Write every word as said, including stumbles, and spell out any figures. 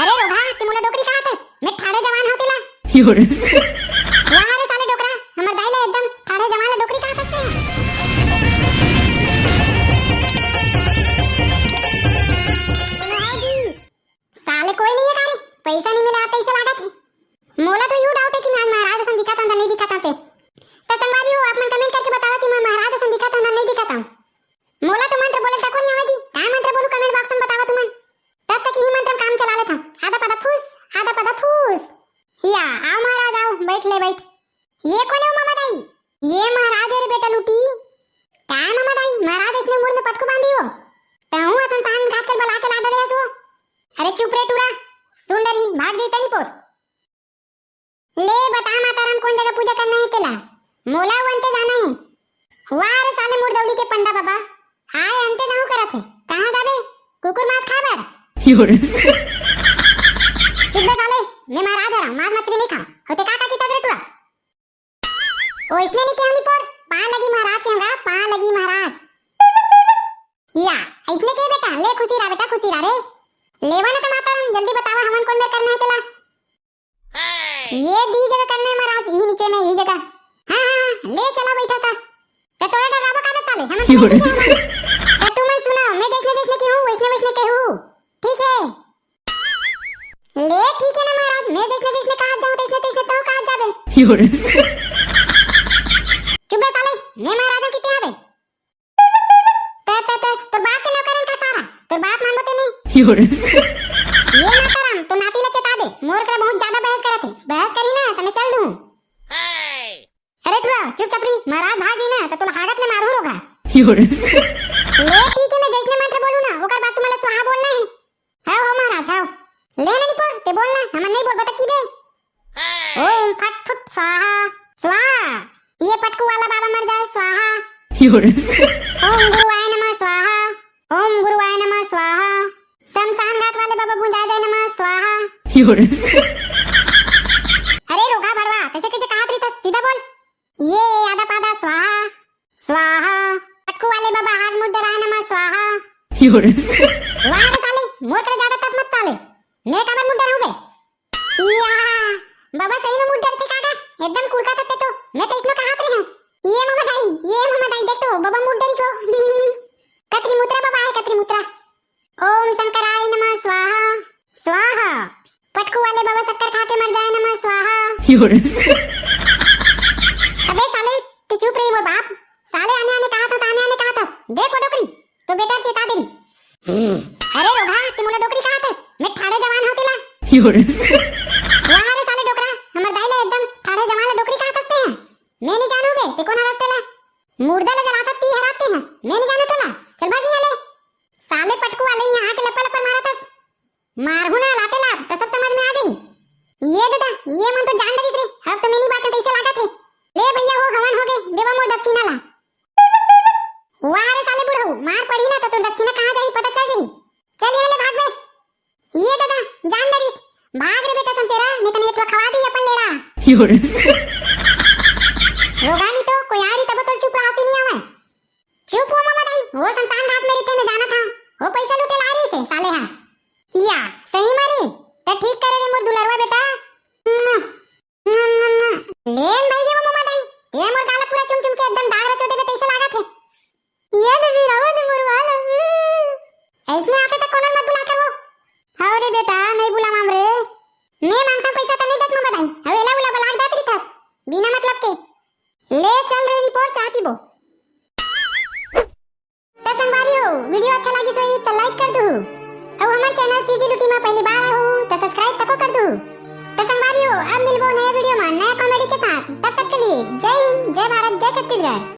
अरे रोगहा, ते मोला डोकरी काहत हस? मैं ठाड़े जवान हंव तेला। वाह रे साले डोकरा, हमर दाई ला एकदम ठाड़े जवान ला डोकरी काहत हस ते। सुनो हो जी, साले कोई नहीं है का रे? पैसा नहीं मिला तइसे लागत हे। मोला तो यू doubt है कि मैं आज महाराज असन दिखत हंव त नहीं दिखत हंव ते। त संगवारी हो, आप मन comment करके बतावा कि मैं महाराज असन दिखत हंव त नहीं दिखत हंव। मोला तो मंत्र बोले तको नहीं आवे जी। काय मंत्र बोलू, comment box में बतावा तुमन। तब तक यही मंत्र में काम चला लेथंव। आदा पदा फूस, आदा पदा फूस। या, आओ महाराज आओ, बैठ ले बैठ। ये कोन हे ममा दाई? ये महाराज हे रे बेटा लूटी। काय ममा दाई, महाराज अइसने मुड़ में पटकू बांधी हो? तहूं ह शमशान घाट के बला के ला डरे हस वो। अरे चुप रे टूरा, सुन डरी, भाग जइता नहीं पोर। ले बता माताराम, कोन जगह पूजा करना हे तेला? मोला वो अंते जाना हे। वाह रे साले मुड़ दौड़ी के पंडा बाबा, हाय अंते जाऊं करत हे। कहां जाबे? कुकुर मांस खाबर? चुप बे साले, मैं महाराज हरंव, मांस मछली नहीं खांव। होते का का किथस रे टूरा? ओ इसने नहीं केहूं नहीं पोर, पांव लगी महाराज केहूं गा, पांव लगी महाराज। या, इसने के बेटा, ले खुशी रहा बेटा, खुशी रहा रे। लेवा ना त माताराम, जल्दी बतावा हमन कोन मेर करना हे तेला। ये दी जगह करना हे महाराज, यही नीचे में, यही जगह। हां, हां, हां, ले चला बैठा था। त तोला डराबो काबर साले, हमन तो ठीक हे हमन। त तुमन सुनाओ, मैं जइसने जइसने केहूं, वइसने वइसने केहूं। ठीक हे। ले ठीक हे ना महाराज, मैं जइसने जइसने काहत जाहूं, तइसने तइसने तहूं काहत जाबे। चुप बे साले, मैं महाराज हंव कि ते हवे? त, त, त, तोर बाप के नौकर हन का सारा? तोर बात मानबो ते नहीं। ये माताराम, तोर नाती ला चेता दे, मोर करा बहुत ज्यादा बहस करत हे। बहस करही ना, त मैं चल दूं। अरे टूरा, चुपचाप रही, महाराज भाग जही ना, त तोला हागत ले मारहूं रोगहा। ले ठीक हे, मैं जइसने मंत्र बोलूं ना, ओकर बाद तुमन ला स्वाहा बोलना हे। हव, हव महाराज, हव। ले ना निपोर, ते बोल ना, हमन नहीं बोलबो त की बे? ओम फट फुट स्वाहा, स्वाहा। ये पटकू वाला बाबा मर जाए, स्वाहा। ओम गुरुवाय नमः स्वाहा, ओम गुरुवाय नमह स्वाहा। शमशान घाट वाले बाबा बुंजा जाए नमः स्वाहा। अरे रोगहा भड़वा, कइसे कइसे काहत रहिथस, सीधा बोल। ये आदा पादा स्वाहा, स्वाहा। पटकू वाले बाबा हाथ मुंह डराए नमः स्वाहा। वाह रे साले, मोर करा ज्यादा तप मत ताले। मैं काबर मुंह डराहूं बे? या, बाबा सही में मुंह डरथे का गा? एकदम कुड़का तक तो। मैं तो इसमें कहात रही हूँ। ये ममा दाई, ये ममा दाई, देख तो, बाबा मुंह डरी छो। कतरी मुत्रा बाबा है, कतरी मुत्रा। ओम शंकराय नमः स्वाहा, स्वाहा। पटकू वाले बाबा शक्कर खा के मर जाए नमः स्वाहा। अबे साले, तू चुप रही वो बाप। साले आने आने कहा था, आने आने कहा था। देख वो डोकरी, तो बेटा चेता दे रही। अरे रोगहा, ते मोला डोकरी कहा था? मैं ठाड़े जवान हूँ तेला। वाह रे साले डोकरा, हमर दाई ला एकदम ठाड़े जवान ला डोकरी कहा था ते हैं। मैं नहीं जानू बे, ते कौन हरत तेला? मुर्दा ला जलाथस ती हराते हैं। मैं नहीं जानू तेला। चल भाग यहाँ ले। साले पटकू वाले यहाँ आके लप्पर लप्पर मारत हस। मारहूं ना लाते लात, त सब समझ में आ जाही। ये ददा, ये मन तो जान डरिस रे। अब तो मैं नहीं बाचन तइसे लागत हे। ले भैया हो, हवन हो गए, देवा मोर दक्षिणा ला। वाह रे साले बुढ़ऊ, मार पड़ी ना त तोर दक्षिणा कहाँ जाही पता चल जाही। चल ये ले भाग बे। ये ददा, जान डरिस। भाग रे बेटा समसेरा, नहीं त नेटवा खवा दी अपन लेड़ा। रोगा नहीं तो कोई आ रही तब तो चुप रहा सी नहीं आवे। चुप हो ममा दाई, वो शमशान घाट में रहिथे, मैं जानत हंव। वो पैसा लूटे ला रहिसे साले हा। या, सही मा रे? त ठीक करे रे मोर दुलरवा बेटा। लेन भाई ये वो ममा दाई, ये मोर गाला पूरा चुम चुम के एकदम दाग रचो देबे तइसे लागत हे। ये दे वीरा, वो दे मोर वाला। ऐसने आथे त कोनो मत बुला कर वो। हव रे बेटा, नहीं बुलावाम रे। मैं मांगता पैसा त नहीं देत ममा दाई। हव एला उला बलाक देत रहिथस। बिना मतलब के। ले चल रे रिपोर्ट, चाय पीबो। त संगवारी हो, वीडियो अच्छा लागिस होही त like कर दुहू। अउ हमर चैनल सीजी लुटी मा पहली बार आए हो त subscribe तको कर दुहू। त संगवारी हो, अब मिलबो नया वीडियो मा नया कॉमेडी के साथ। तब तक के लिए जय हिंद, जय भारत, जय छत्तीसगढ़।